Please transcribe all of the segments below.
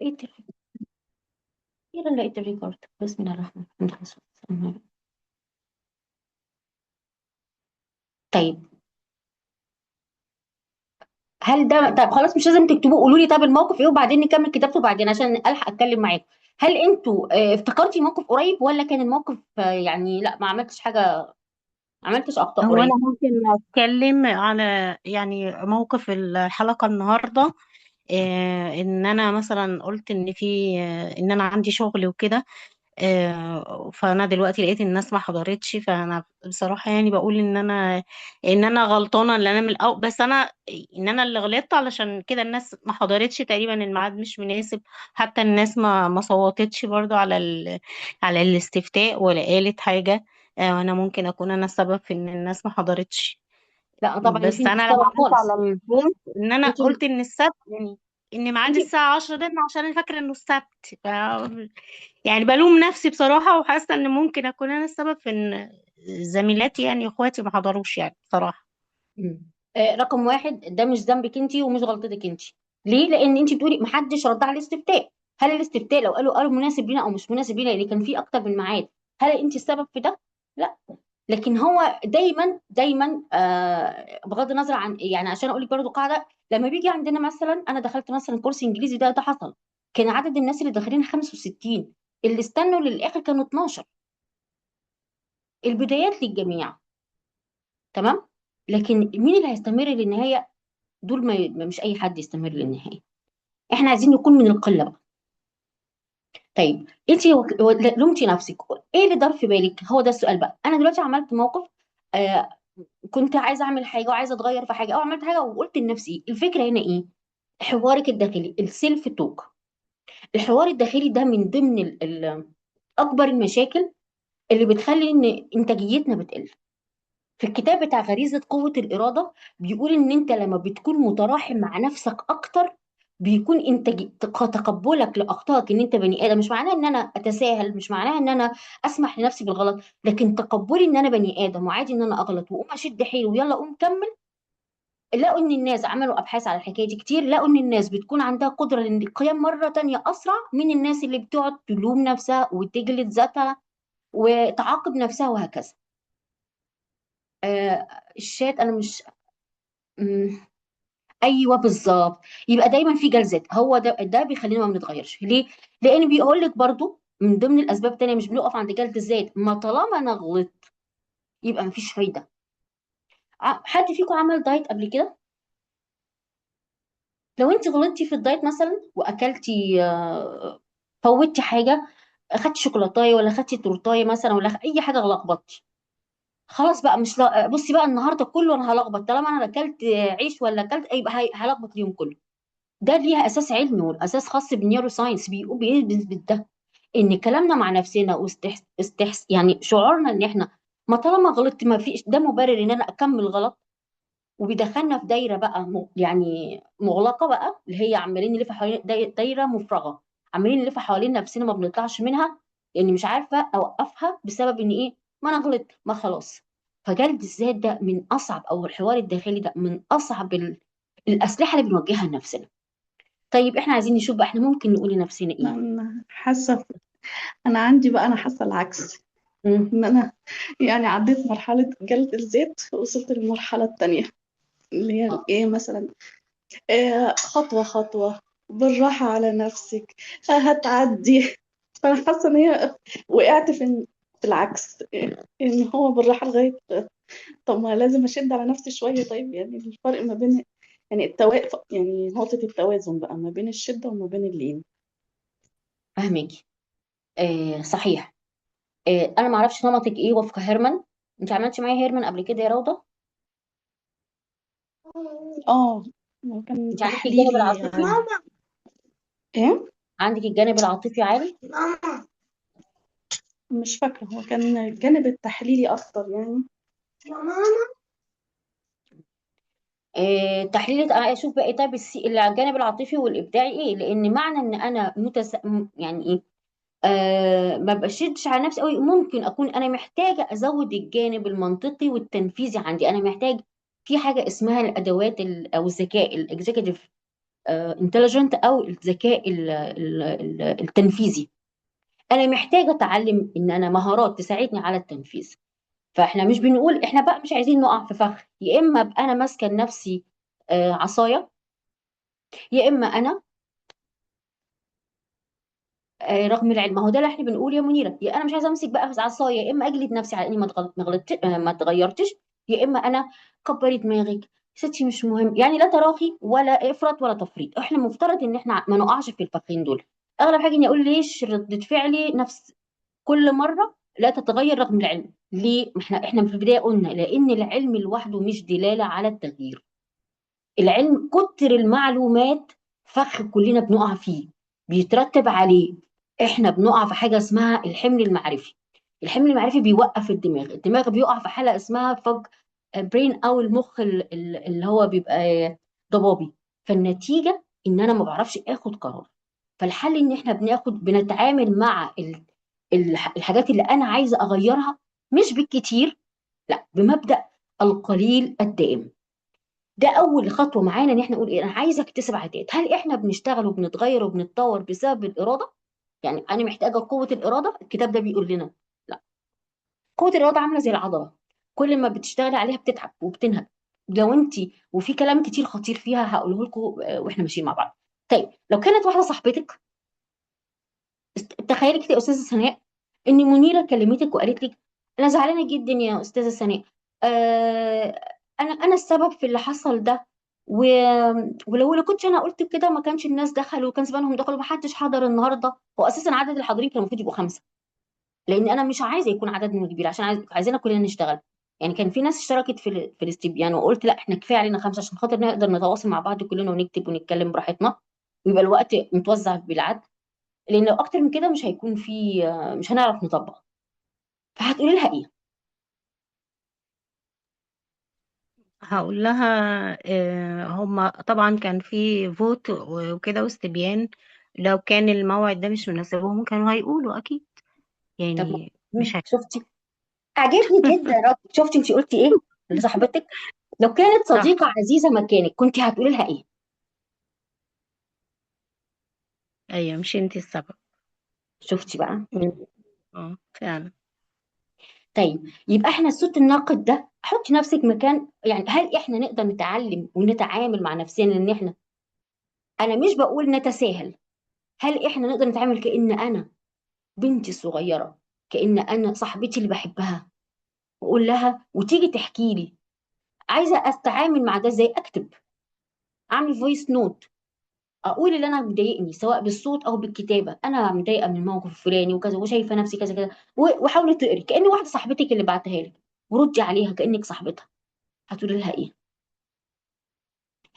لقيت، اخيرا لقيت ال record. بسم الله الرحمن الرحيم. طيب هل ده، طيب خلاص مش لازم تكتبوه، قولوا لي طب الموقف ايه وبعدين نكمل كتابته بعدين عشان الحق اتكلم معاكم. هل انتوا افتكرتي موقف قريب ولا كان الموقف يعني لا ما عملتش حاجة، ما عملتش اخطاء هو قريب؟ أنا ممكن أتكلم على يعني موقف الحلقة النهاردة. إن أنا مثلا قلت إن في إن أنا عندي شغل وكده. فأنا دلوقتي لقيت الناس ما حضرتش، فأنا بصراحة يعني بقول إن أنا غلطانة، اللي أنا من الأول، بس أنا إن أنا اللي غلطت، علشان كده الناس ما حضرتش، تقريبا الميعاد مش مناسب. حتى الناس ما صوتتش برضو على الاستفتاء ولا قالت حاجة. انا ممكن اكون انا السبب في ان الناس ما حضرتش. لا طبعا انت بس مش انا لما السبب عملت خالص. على ال post ان انا انت قلت ان السبت، يعني ان ميعاد انت الساعة 10 ده، إن عشان انا فاكرة انه السبت. يعني بلوم نفسي بصراحة، وحاسة ان ممكن اكون انا السبب في ان زميلاتي يعني اخواتي ما حضروش يعني بصراحة. رقم واحد، ده مش ذنبك انت ومش غلطتك انت. ليه؟ لان انت بتقولي محدش رد على الاستفتاء. هل الاستفتاء لو قالوا مناسب لنا او مش مناسب لنا، لان كان في اكتر من ميعاد، هل انت السبب في ده؟ لا. لكن هو دايما دايما بغض النظر عن، يعني عشان اقول لك برضه قاعده، لما بيجي عندنا مثلا، انا دخلت مثلا كورس انجليزي ده حصل، كان عدد الناس اللي داخلين 65، اللي استنوا للاخر كانوا 12. البدايات للجميع، تمام، لكن مين اللي هيستمر للنهاية؟ دول ما مش اي حد يستمر للنهاية، احنا عايزين نكون من القلة بقى. طيب انت لومتي نفسك، ايه اللي دار في بالك؟ هو ده السؤال بقى. انا دلوقتي عملت موقف، آه كنت عايزه اعمل حاجة وعايزه اتغير في حاجة، او عملت حاجة وقلت لنفسي، الفكرة هنا ايه؟ حوارك الداخلي، السيلف توك. الحوار الداخلي ده من ضمن اكبر المشاكل اللي بتخلي ان انتاجيتنا بتقل. في الكتاب بتاع غريزة قوة الإرادة بيقول إن أنت لما بتكون متراحم مع نفسك أكتر، بيكون إنتاج تقبلك لأخطائك، إن أنت بني آدم، مش معناه إن أنا أتساهل، مش معناه إن أنا أسمح لنفسي بالغلط، لكن تقبلي إن أنا بني آدم وعادي إن أنا أغلط، وأقوم أشد حيلي ويلا قوم كمل. لقوا إن الناس عملوا أبحاث على الحكاية دي كتير، لقوا إن الناس بتكون عندها قدرة للقيام مرة تانية أسرع من الناس اللي بتقعد تلوم نفسها وتجلد ذاتها وتعاقب نفسها وهكذا. الشات أنا مش ايوه بالظبط. يبقى دايما في جلسات، هو ده بيخلينا ما بنتغيرش. ليه؟ لان بيقول لك برضو من ضمن الاسباب تانية، مش بنقف عند جلد الذات، ما طالما انا غلطت يبقى مفيش فايده. حد فيكم عمل دايت قبل كده؟ لو انت غلطتي في الدايت مثلا واكلتي، فوتي حاجة، اخدتي شوكولاتايه ولا اخدتي تورتايه مثلا ولا اي حاجة، لخبطتي، خلاص بقى مش لا... بصي بقى النهارده كله انا هلخبط، طالما انا اكلت عيش ولا اكلت يبقى هلخبط اليوم كله. ده ليها اساس علمي، والاساس خاص بال neuroscience، بيقول بيثبت ده، ان كلامنا مع نفسنا يعني شعورنا ان احنا ما طالما غلطت ما فيش ده مبرر ان انا اكمل غلط، وبيدخلنا في دايرة بقى يعني مغلقة بقى، اللي هي عمالين نلف حوالين دايرة مفرغة، عمالين نلف حوالين نفسنا ما بنطلعش منها، لاني مش عارفه اوقفها بسبب ان ايه، ما انا غلطت ما خلاص. فجلد الذات ده من اصعب، او الحوار الداخلي ده من اصعب الاسلحة اللي بنوجهها لنفسنا. طيب احنا عايزين نشوف بقى احنا ممكن نقول لنفسنا ايه؟ انا حاسه، انا عندي بقى، انا حاسه العكس. ان انا يعني عديت مرحلة جلد الذات ووصلت للمرحلة الثانية اللي هي الايه مثلا، خطوة خطوة، بالراحة على نفسك، هتعدي. فانا حاسه ان هي وقعت في العكس، ان هو بالراحة لغاية، طب ما لازم اشد على نفسي شوية. طيب يعني الفرق ما بين، يعني يعني نقطة التوازن بقى ما بين الشدة وما بين اللين. فاهمك. صحيح. انا ما اعرفش نمطك ايه وفق هيرمان، انت عملتي معايا هيرمان قبل كده يا روضة؟ هو كان انت عندك الجانب تحليلي. العاطفي، ايه، عندك الجانب العاطفي عالي. مش فاكرة، هو كان الجانب التحليلي أكتر يعني. تحليل، اشوف بقى إيه. طيب الجانب العاطفي والابداعي ايه؟ لان معنى ان انا يعني ايه، ما بشدش على نفسي قوي، ممكن اكون انا محتاجه ازود الجانب المنطقي والتنفيذي عندي. انا محتاج في حاجة اسمها الادوات او الذكاء ال executive intelligent او الذكاء التنفيذي. انا محتاجه اتعلم ان انا مهارات تساعدني على التنفيذ. فاحنا مش بنقول احنا بقى مش عايزين نقع في فخ، يا اما ابقى انا ماسكه لنفسي عصاية، يا اما انا رغم العلم. ما هو ده اللي احنا بنقول يا منيرة، يا انا مش عايزه امسك بقى في عصاية، يا اما اجلد نفسي على اني ما غلطت، ما اتغيرتش، يا اما انا كبري دماغك ستي مش مهم. يعني لا تراخي ولا افراط ولا تفريط. احنا المفترض ان احنا ما نقعش في الفخين دول. اغلب حاجة اني اقول ليش ردة فعلي نفس كل مرة لا تتغير رغم العلم. ليه؟ ما احنا في البداية قلنا لان العلم لوحده مش دلالة على التغيير. العلم كتر المعلومات فخ كلنا بنقع فيه، بيترتب عليه احنا بنقع في حاجة اسمها الحمل المعرفي. الحمل المعرفي بيوقف الدماغ، الدماغ بيقع في حاله اسمها fog brain او المخ اللي هو بيبقى ضبابي. فالنتيجه ان انا ما بعرفش اخد قرار. فالحل ان احنا بنتعامل مع الحاجات اللي انا عايزه اغيرها مش بالكتير، لا، بمبدا القليل الدائم. ده اول خطوة معانا، ان احنا نقول ايه، انا عايزه اكتسب عادات. هل احنا بنشتغل وبنتغير وبنتطور بسبب الارادة؟ يعني انا محتاجه قوة الارادة. الكتاب ده بيقول لنا لا، قوة الارادة عامله زي العضلة، كل ما بتشتغلي عليها بتتعب وبتنهك. لو انت، وفي كلام كتير خطير فيها هقوله لكم واحنا ماشيين مع بعض. طيب لو كانت واحدة صاحبتك، تخيلي كده يا استاذه سناء ان منيرة كلمتك وقالت لك انا زعلانة جدا يا استاذه سناء، انا السبب في اللي حصل ده، ولو لو كنتش انا قلت كده ما كانش الناس دخلوا، وكان زمانهم دخلوا، ما حدش حضر النهارده. هو اساسا عدد الحاضرين كان المفروض يبقوا 5، لان انا مش عايزه يكون عددنا كبير عشان عايزيننا كلنا نشتغل. يعني كان في ناس اشتركت في الاستبيان وقلت لا احنا كفاية علينا 5 عشان خاطر نقدر نتواصل مع بعض كلنا ونكتب ونتكلم براحتنا، ويبقى الوقت متوزع بالعدل، لان لو اكتر من كده مش هيكون في، مش هنعرف نطبق. فهتقولي لها ايه؟ هقول لها هما طبعا كان في vote وكده واستبيان، لو كان الموعد ده مش مناسبهم كانوا هيقولوا اكيد، طب يعني مش شفتي عجبني جدا رد. شفتي انت قلتي ايه لصاحبتك؟ لو كانت صح. صديقة عزيزة مكانك كنت هتقولي لها ايه؟ ايوه، مش انت السبب. شفتي بقى؟ فعلا. طيب يبقى احنا الصوت الناقد ده، حطي نفسك مكان، يعني هل احنا نقدر نتعلم ونتعامل مع نفسنا ان احنا، انا مش بقول نتساهل، هل احنا نقدر نتعامل كأن انا بنتي الصغيرة، كأن انا صاحبتي اللي بحبها، واقول لها وتيجي تحكي لي عايزة اتعامل مع ده ازاي؟ اكتب، اعمل voice note، اقول اللي انا مضايقني سواء بالصوت او بالكتابة، انا متضايقة من الموقف الفلاني وكذا وشايفه نفسي كذا كذا، وحاولي تقري كأن واحدة صاحبتك اللي بعتها لك، وردي عليها كأنك صاحبتها. هتقولي لها ايه؟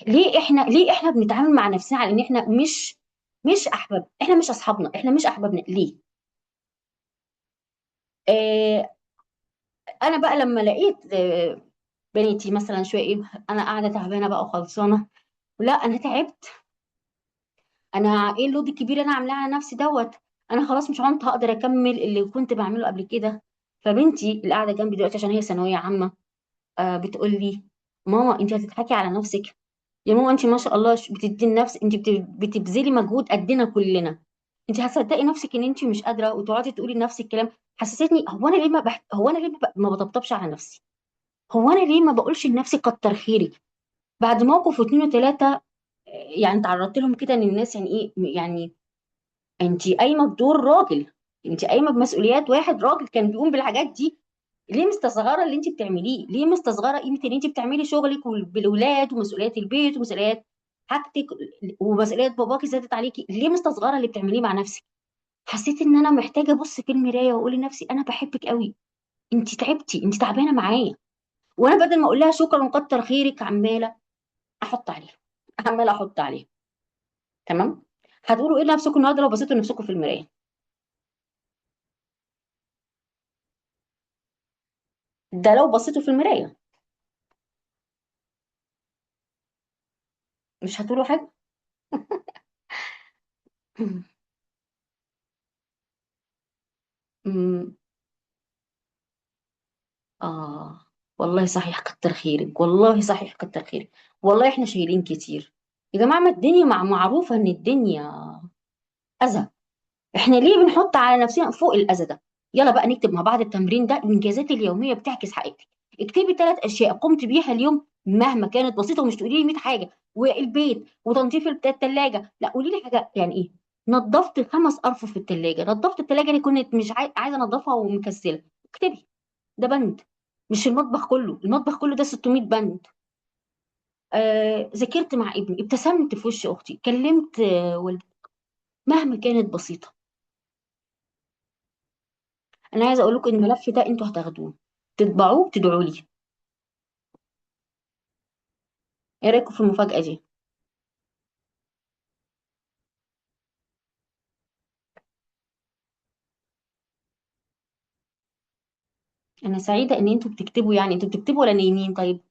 ليه احنا بنتعامل مع نفسنا على ان احنا مش احباب، احنا مش اصحابنا، احنا مش احبابنا ليه؟ انا بقى لما لقيت بنتي مثلا شوية ايه، انا قاعدة تعبانة بقى وخلصانه، لا انا تعبت، انا ايه اللود الكبير اللي انا عاملاه على نفسي دوت، انا خلاص مش عنت هقدر اكمل اللي كنت بعمله قبل كده. فبنتي اللي قاعدة جنبي دلوقتي عشان هي ثانوية عامة، بتقول لي ماما انت هتضحكي على نفسك يا ماما، انت ما شاء الله بتدي النفس، انت بتبذلي مجهود قدنا كلنا، انت هتصدقي نفسك ان انت مش قادرة وتقعدي تقولي نفس الكلام. حسستني هو انا ليه ما بح... هو انا ليه ما بطبطبش على نفسي، هو انا ليه ما بقولش لنفسي كتر خيرك بعد موقف واثنين وثلاثة، يعني تعرضت لهم كده ان الناس يعني ايه، يعني انت قايمة بدور راجل، انت قايمة بمسؤوليات واحد راجل كان بيقوم بالحاجات دي، ليه مستصغره اللي انت بتعمليه؟ ليه مستصغره قيمة ان انت بتعملي شغلك بالولاد ومسؤوليات البيت ومسؤوليات حاجتك ومسؤوليات باباكي زادت عليكي، ليه مستصغره اللي بتعمليه مع نفسك؟ حسيت ان انا محتاجه ابص في المراية واقول لنفسي انا بحبك قوي، انت تعبتي، انت تعبانة معايا، وانا بدل ما اقول لها شكرا وكتر خيرك عماله احط عليها، عماله احط عليها. تمام؟ هتقولوا ايه لنفسكم النهارده لو بصيتوا لنفسكم في المراية؟ ده لو بصيتوا في المراية مش هتقولوا حاجة؟ والله صحيح كتر خيرك، والله صحيح كتر خيرك، والله احنا شايلين كتير. يا جماعة ما الدنيا معروفة ان الدنيا اذى، احنا ليه بنحط على نفسنا فوق الاذى ده؟ يلا بقى نكتب مع بعض التمرين ده. الانجازات اليومية بتعكس حقيقتك. اكتبي 3 اشياء قمت بيها اليوم مهما كانت بسيطة، ومش تقولي لي 100 حاجة والبيت وتنظيف الثلاجة، لا قولي لي حاجة. يعني ايه؟ نظفت 5 ارفف في الثلاجة، نظفت الثلاجة اللي كنت مش عايزه انظفها ومكسله. اكتبي ده بند، مش المطبخ كله، المطبخ كله ده 600 بند. ذاكرت مع ابني، ابتسمت في وش اختي، كلمت والدتي، مهما كانت بسيطة. انا عايزه اقول لكم ان الملف ده انتوا هتاخدوه تطبعوه تدعوا لي. ايه رايكم في المفاجاة دي؟ انا سعيدة ان انتوا بتكتبوا. يعني انتوا بتكتبوا ولا نايمين؟ طيب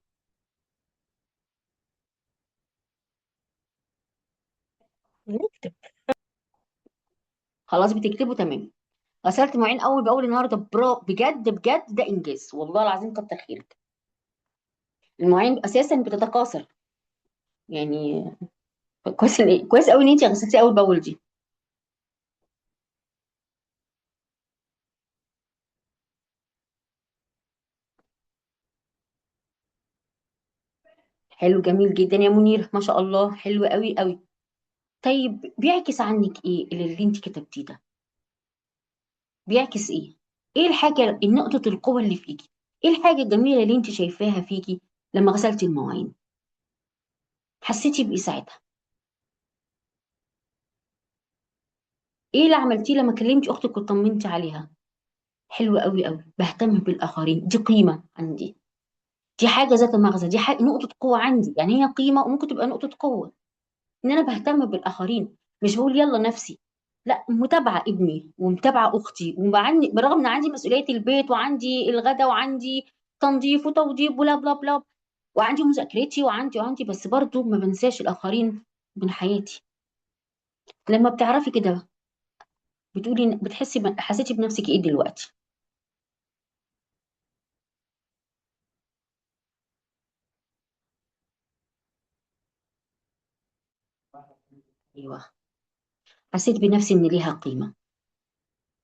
نكتب. خلاص بتكتبوا، تمام. غسلت مواعين اول باول النهارده، برا بجد بجد ده انجاز والله العظيم، كتر خيرك. المواعين اساسا بتتكاثر، يعني كويس كويس قوي ان انت غسلتي اول باول دي. حلو جميل جدا يا منير، ما شاء الله، حلو قوي قوي. طيب بيعكس عنك ايه اللي انت كتبتيه ده؟ بيعكس ايه؟ ايه الحاجة، نقطة القوة اللي فيكي؟ ايه الحاجة الجميلة اللي انت شايفاها فيكي لما غسلتي المواعين؟ حسيتي بايه ساعتها؟ ايه اللي عملتيه لما كلمتي اختك وطمنتي عليها؟ حلو قوي قوي. بهتم بالاخرين، دي قيمة عندي، دي حاجة ذات مغزى، دي حاجة نقطة قوة عندي. يعني هي قيمة وممكن تبقى نقطة قوة، ان انا بهتم بالاخرين، مش بقول يلا نفسي، لا متابعه ابني ومتابعة اختي، ومعني برغم ان عندي مسؤولية البيت وعندي الغدا وعندي تنظيف وتوضيب ولا بلا بلا وعندي مذاكرتي وعندي، بس برضو ما بنساش الاخرين من حياتي. لما بتعرفي كده بتقولي، بتحسي حسيتي بنفسك ايه دلوقتي؟ ايوه، حسيت بنفسي ان ليها قيمة.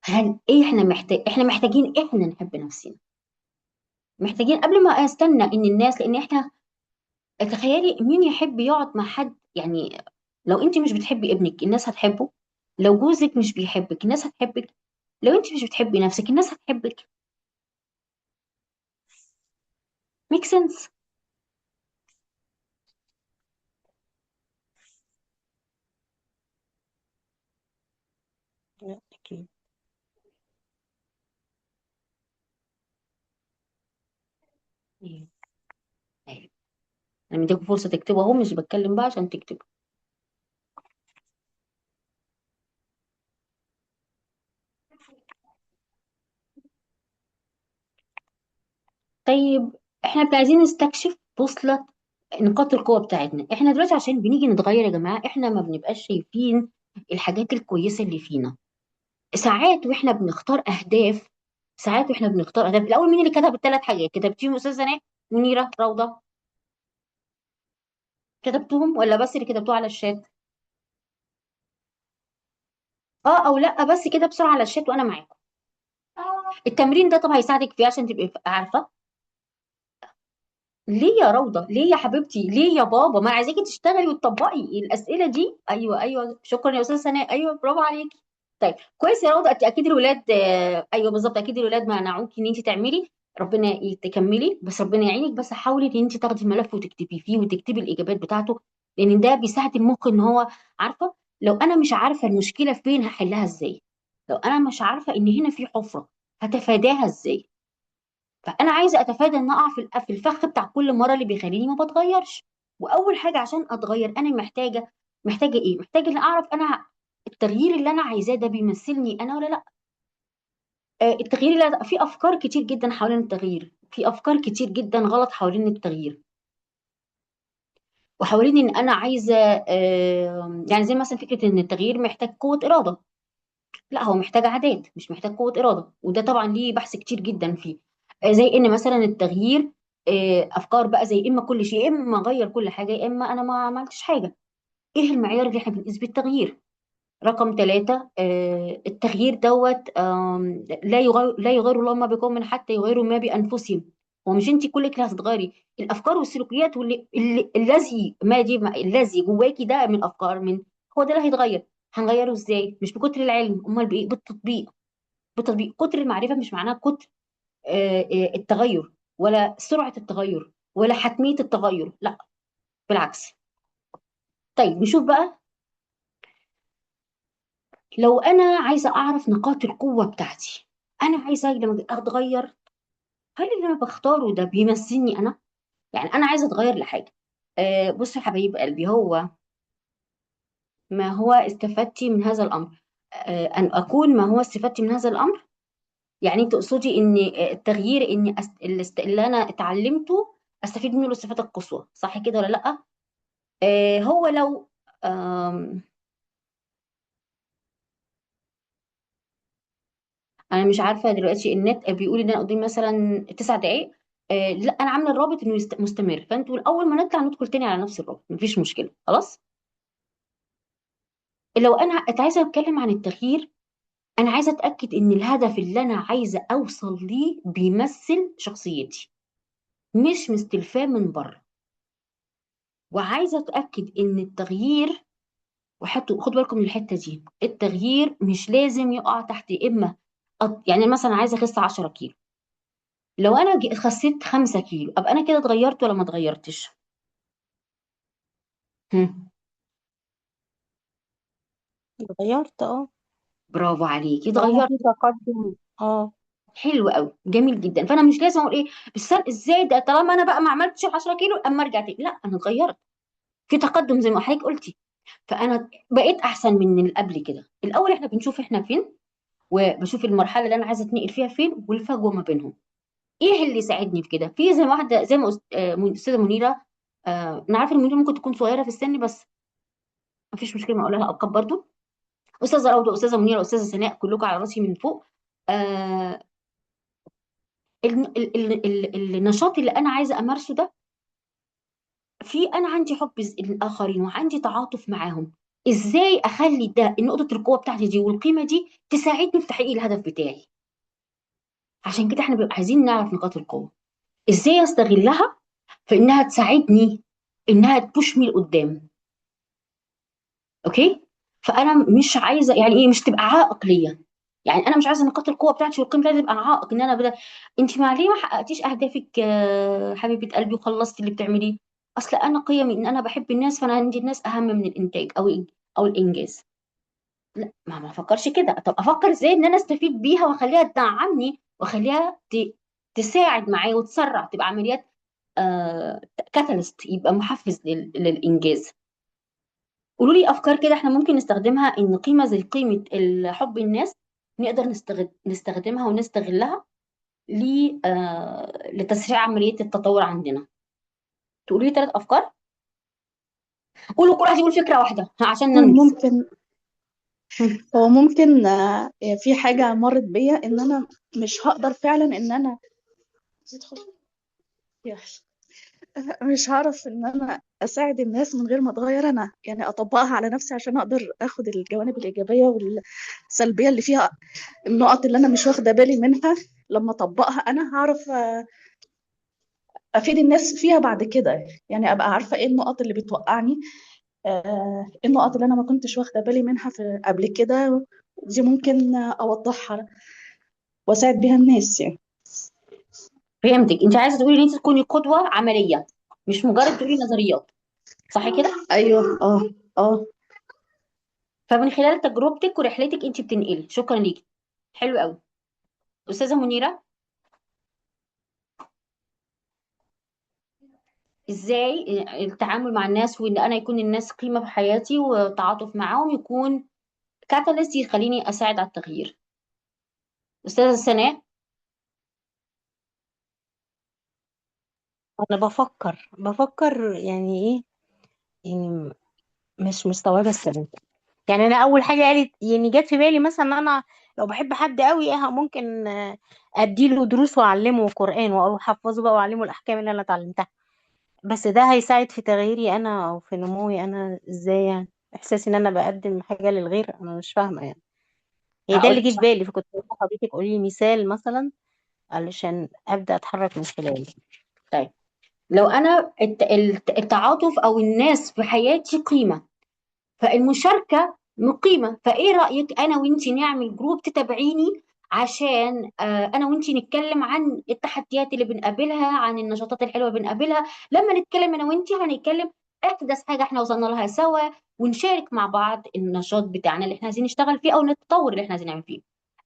هل ايه احنا محتاج، احنا محتاجين احنا نحب نفسنا، محتاجين قبل ما استنى ان الناس، لان احنا تخيلي مين يحب يقعد مع حد، يعني لو انت مش بتحبي ابنك الناس هتحبه، لو جوزك مش بيحبك الناس هتحبك، لو انت مش بتحبي نفسك الناس هتحبك. make sense؟ لا، اكيد. ايوه، انا مديكم فرصة تكتبوا اهو، مش بتكلم بقى عشان تكتبوا. طيب احنا عايزين نستكشف بوصله نقاط القوة بتاعتنا. احنا دلوقتي عشان بنيجي نتغير يا جماعة، احنا ما بنبقاش شايفين الحاجات الكويسة اللي فينا. ساعات واحنا بنختار اهداف، ساعات واحنا بنختار اهداف. الاول مين اللي كتب الثلاث حاجات؟ كتبتيهم استاذه سناء، منيرة، روضة؟ كتبتهم ولا بس اللي كتبتوه على الشات؟ او لا بس كده بسرعة على الشات وانا معاكم. التمرين ده طبعا هيساعدك فيه عشان تبقي عارفه. ليه يا روضة؟ ليه يا حبيبتي؟ ليه يا بابا؟ ما عايزاكي تشتغلي وتطبقي الاسئلة دي. ايوه ايوه، شكرا يا استاذه سناء، ايوه برافو عليكي. طيب كويس يا روضة، اكيد الولاد، ايوه بالظبط، اكيد الولاد منعوكي ان انت تعملي، ربنا تكملي، بس ربنا يعينك. بس حاولي ان انت تاخدي الملف وتكتبي فيه وتكتبي الاجابات بتاعته، لان ده بيساعد المخ ان هو عارفه لو انا مش عارفه المشكلة فين هحلها ازاي، لو انا مش عارفه ان هنا في حفره هتفاداها ازاي. فانا عايزه اتفادى ان اقع في الفخ بتاع كل مرة اللي بيخليني ما بتغيرش. واول حاجة عشان اتغير انا محتاجه ايه؟ محتاجه ان اعرف انا التغيير اللي انا عايزاه ده بيمثلني انا ولا لا. التغيير اللي في افكار كتير جدا حوالين التغيير، في افكار كتير جدا غلط حوالين التغيير، وحوالين ان انا عايزه، يعني زي مثلا فكرة ان التغيير محتاج قوة اراده. لا، هو محتاج عادات، مش محتاج قوة اراده، وده طبعا ليه بحث كتير جدا فيه. زي ان مثلا التغيير، افكار بقى زي اما كل شيء، اما اغير كل حاجة، يا اما انا ما عملتش حاجة. ايه المعيار اللي احنا بنقيس بيه التغيير؟ رقم 3، التغيير دوت، لا يغير الله ما بقوم حتى يغيروا ما بأنفسهم. هو مش انت كلك اللي هتتغيري، الافكار والسلوكيات واللي الذي ما دي الذي جواكي ده من افكار، من هو ده اللي هيتغير. هنغيره ازاي؟ مش بكتر العلم، امال بايه؟ بالتطبيق. بالتطبيق. كتر المعرفة مش معناها كتر التغير، ولا سرعة التغير، ولا حتمية التغير، لا بالعكس. طيب نشوف بقى، لو انا عايزه اعرف نقاط القوة بتاعتي، انا عايزه لما اتغير، هل اللي انا بختاره ده بيمثلني انا؟ يعني انا عايزه اتغير لحاجة. بصوا يا حبايب قلبي، هو ما هو استفدتي من هذا الامر؟ ان اكون ما هو استفدتي من هذا الامر؟ يعني انت تقصدي ان التغيير ان اللي انا اتعلمته استفيد منه الاستفادة القصوى، صح كده ولا لا؟ هو لو آم، انا مش عارفه دلوقتي النت بيقول ان انا قدامي مثلا 9 دقائق. لا انا عامله الرابط انه مستمر، فانتوا اول ما نطلع ندخل تاني على نفس الرابط، مفيش مشكلة. خلاص. لو انا عايزه اتكلم عن التغيير، انا عايزه اتاكد ان الهدف اللي انا عايزه اوصل ليه بيمثل شخصيتي، مش مستلفاه من بره. وعايزه اتاكد ان التغيير، وحطوا خدوا بالكم من الحتة دي، التغيير مش لازم يقع تحت اما يعني مثلا عايزه اخس 10 كيلو، لو انا خسيت 5 كيلو ابقى انا كده اتغيرت ولا ما اتغيرتش؟ اتغيرت، اه. برافو عليكي، طالما اتغيرت. في تقدم، اه. حلو قوي، جميل جدا. فانا مش لازم اقول ايه بس ازاي ده، طالما انا بقى ما عملتش 10 كيلو اما ارجع تاني، لا انا اتغيرت، في تقدم زي ما حضرتك قلتي، فانا بقيت احسن من اللي قبل كده. الاول احنا بنشوف احنا فين، وبشوف المرحلة اللي انا عايزه اتنقل فيها فين، والفجوه ما بينهم ايه اللي يساعدني في كده. في زي ما واحدة زي ما استاذه منيرة، انا عارفه ان منيرة ممكن تكون صغيرة في السن، بس مفيش مشكلة ما اقول لها القاب برضو. استاذه روضة، استاذه منيرة، استاذه سناء، كلكم على راسي من فوق. النشاط اللي انا عايزه امارسه ده، في انا عندي حب للاخرين وعندي تعاطف معاهم، ازاي اخلي ده نقطة القوة بتاعتي دي والقيمة دي تساعدني في تحقيق الهدف بتاعي؟ عشان كده احنا بنبقى عايزين نعرف نقاط القوة، ازاي استغلها في انها تساعدني، انها تبوش مي لقدام. اوكي؟ فانا مش عايزه يعني ايه، مش تبقى عائق ليا. يعني انا مش عايزه نقاط القوة بتاعتي والقيمة بتاعتي تبقى عائق ان انا بدا. انت ما ليه ما حققتيش اهدافك يا حبيبه قلبي وخلصتي اللي بتعمليه؟ اصل انا قيمي ان انا بحب الناس، فانا عندي الناس اهم من الانتاج او الانجاز. لا، ما افكرش كده. طب افكر ازاي ان انا استفيد بيها واخليها تدعمني واخليها تساعد معايا وتسرع، تبقى عمليات كاتاليست، يبقى محفز للانجاز. قولوا لي افكار كده احنا ممكن نستخدمها ان قيمة زي قيمة حب الناس نقدر نستخدمها ونستغلها لتسريع عملية التطور عندنا. تقولوا لي 3 افكار؟ قولوا كل واحد يقول فكرة واحدة عشان ننجز. هو ممكن في حاجة مرت بيا ان انا مش هقدر فعلا ان انا ادخل، مش هعرف ان انا اساعد الناس من غير ما اتغير انا، يعني اطبقها على نفسي عشان اقدر اخد الجوانب الايجابية والسلبيه اللي فيها، النقط اللي انا مش واخده بالي منها لما اطبقها انا هعرف افيد الناس فيها بعد كده، يعني ابقى عارفه ايه النقط اللي بتوقعني، ايه النقط اللي انا ما كنتش واخده بالي منها في قبل كده، دي ممكن اوضحها واساعد بيها الناس. فهمتك، انت عايزه تقولي ان انت تكوني قدوة عملية، مش مجرد تقولي نظريات، صح كده؟ ايوه، فمن خلال تجربتك ورحلتك انت بتنقلي. شكرا ليكي، حلو قوي. استاذه منيرة، ازاي التعامل مع الناس وان انا يكون الناس قيمة في حياتي وتعاطف معاهم يكون كاتاليست يخليني اساعد على التغيير؟ استاذه سناء. انا بفكر يعني ايه، يعني مش مستوعبة السبب. يعني انا اول حاجة قالت يعني جت في بالي مثلا ان انا لو بحب حد قوي ايه ممكن اديله دروس واعلمه قران واحفظه بقى واعلمه الاحكام اللي انا اتعلمتها. بس ده هيساعد في تغييري انا او في نموي انا ازاي يعني؟ احساسي ان انا بقدم حاجة للغير، انا مش فاهمة يعني. هي ده هقول اللي جه في بالي، فكنت بقول لحضرتك قولي لي مثال مثلا علشان ابدا اتحرك من خلاله. طيب، لو انا التعاطف او الناس في حياتي قيمه، فالمشاركة مقيمة. فإيه رأيك أنا وإنتي نعمل group تتابعيني، عشان أنا وإنتي نتكلم عن التحديات اللي بنقابلها، عن النشاطات الحلوة اللي بنقابلها. لما نتكلم أنا وإنتي هنتكلم أحدث حاجة إحنا وصلنا لها سوا، ونشارك مع بعض النشاط بتاعنا اللي إحنا عايزين نشتغل فيه، أو نتطور اللي إحنا عايزين نعمل فيه.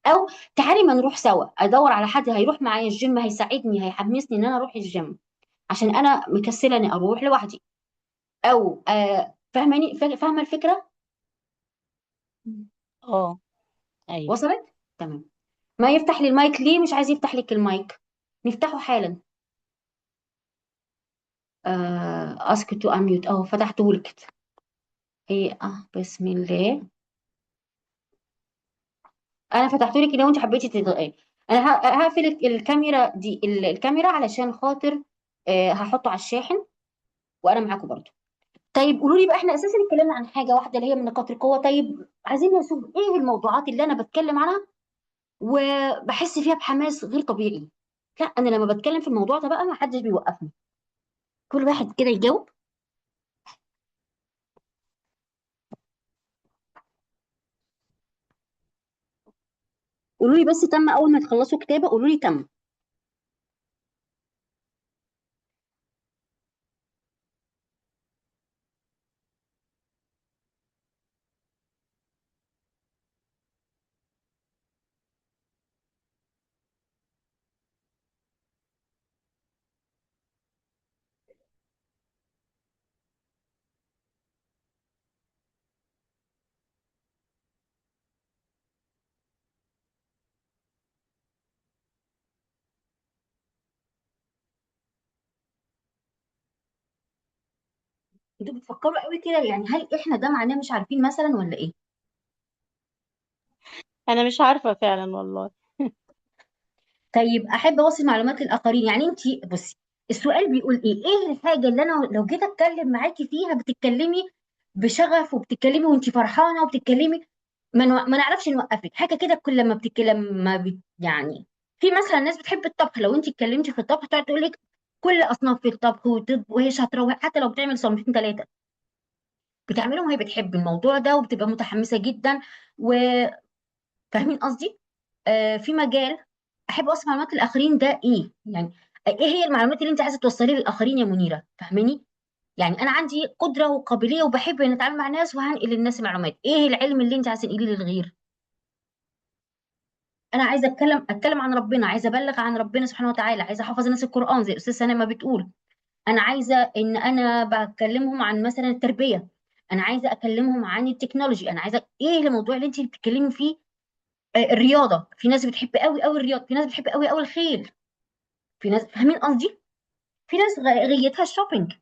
أو تعالي ما نروح سوا، أدور على حد هيروح معايا الجيم، هيساعدني هيحمسني إن أنا أروح الجيم، عشان أنا مكسلة إني أروح لوحدي. أو فاهماني؟ فاهمة الفكرة؟ اه، ايوه. وصلت؟ تمام. ما يفتح لي المايك ليه؟ مش عايز يفتح لك المايك؟ نفتحه حالا. Ask to unmute. اه فتحته لك. ايه بسم الله. انا فتحته لك لو انت حبيتي تضغطي. انا هقفل الكاميرا دي، الكاميرا علشان خاطر هحطه على الشاحن وانا معاكم برضو. طيب قولوا لي بقى، احنا اساسا اتكلمنا عن حاجة واحدة اللي هي من نقاط القوة. طيب عايزين نشوف ايه الموضوعات اللي انا بتكلم عنها وبحس فيها بحماس غير طبيعي. لا انا لما بتكلم في الموضوع ده بقى ما حدش بيوقفني، كل واحد كده يجاوب. قولوا لي بس تم، اول ما تخلصوا كتابه قولوا لي تم. انتوا بتفكروا قوي كده يعني، هل احنا ده معناه مش عارفين مثلا ولا ايه؟ انا مش عارفة فعلا والله. طيب احب اوصل معلومات للاخرين. يعني انت بصي، السؤال بيقول ايه؟ ايه الحاجة اللي انا لو جيت اتكلم معاكي فيها بتتكلمي بشغف، وبتتكلمي وانت فرحانة، وبتتكلمي ما نعرفش نوقفك حاجة كده كل لما بتتكلم ما بت... يعني في مثلا ناس بتحب الطبخ، لو انت اتكلمتي في الطبخ تقعد تقول لك كل اصناف في الطبخ وتطبخ وهي شاطرة، حتى لو بتعمل صنفين ثلاثة بتعملهم وهي بتحب الموضوع ده وبتبقى متحمسة جدا. وفاهمين قصدي؟ في مجال احب اوصل معلومات للاخرين ده ايه يعني؟ ايه هي المعلومات اللي انت عايزه توصليها للاخرين يا منيرة؟ فاهماني؟ يعني انا عندي قدره وقابليه وبحب ان اتعامل مع ناس وهنقل للناس معلومات. ايه العلم اللي انت عايزه تنقليه للغير؟ انا عايزه اتكلم عن ربنا، عايزه ابلغ عن ربنا سبحانه وتعالى، عايزه احفظ الناس القران زي استاذ سناء ما بتقول. انا عايزه ان انا بكلمهم عن مثلا التربية، انا عايزه اكلمهم عن ال technology، انا عايزه ايه الموضوع اللي انت بتتكلمي فيه؟ الرياضة، في ناس بتحب قوي قوي الرياضة، في ناس بتحب قوي قوي الخيل، في ناس، فاهمين قصدي؟ في ناس غيتها ال shopping.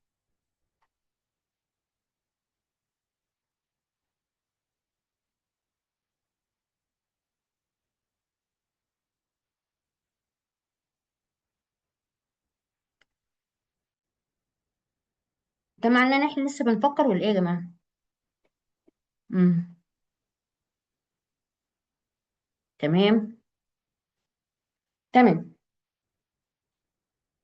ده معناه ان احنا لسه بنفكر ولا ايه يا جماعة؟ تمام تمام.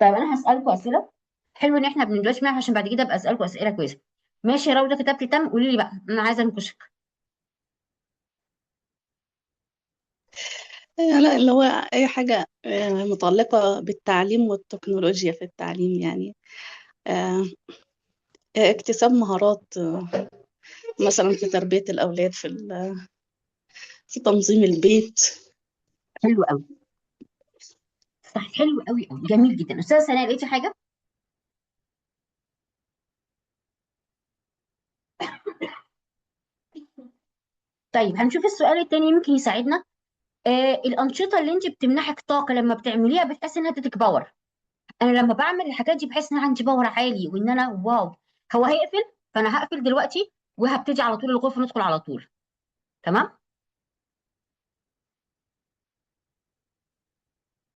طيب انا هسألكوا اسئلة. حلو ان احنا بندردش معاك عشان بعد كده ابقى اسألكوا اسئلة كويسة. ماشي يا روضة، كتبتي تم؟ قولي لي بقى، انا عايزه انكشك. لا، اللي هو أي حاجة متعلقة بالتعليم والتكنولوجيا في التعليم، يعني اكتساب مهارات، مثلا في تربية الأولاد، في تنظيم البيت. حلو قوي، صح، حلو قوي قوي، جميل جدا. استاذه سناء، لقيتي حاجة؟ طيب هنشوف السؤال التاني يمكن يساعدنا. الأنشطة اللي انت بتمنحك طاقة لما بتعمليها بتحس انها بتديك power. انا لما بعمل الحاجات دي بحس ان انا عندي power عالي وان انا wow. هو هيقفل، فانا هقفل دلوقتي وهبتدي على طول الغرفة، ندخل على طول. تمام؟